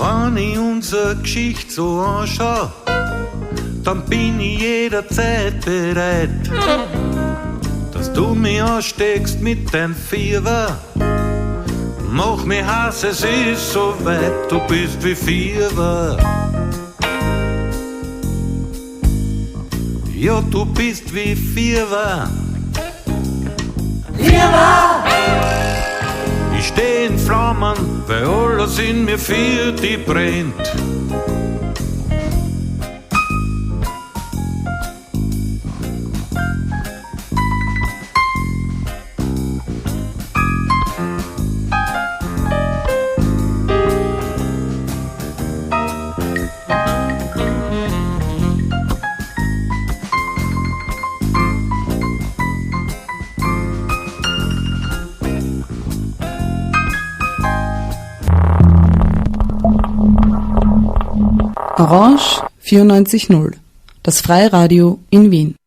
Speaker 1: Wenn ich unsere Geschichte so anschau, dann bin ich jederzeit bereit, dass du mich ansteckst mit dein Fieber. Mach mich heiß, es ist so weit, du bist wie Fieber. Ja, du bist wie Fieber. Fieber! Ich steh in Flammen, weil alles in mir für die brennt.
Speaker 6: Orange 94.0, das Freiradio in Wien.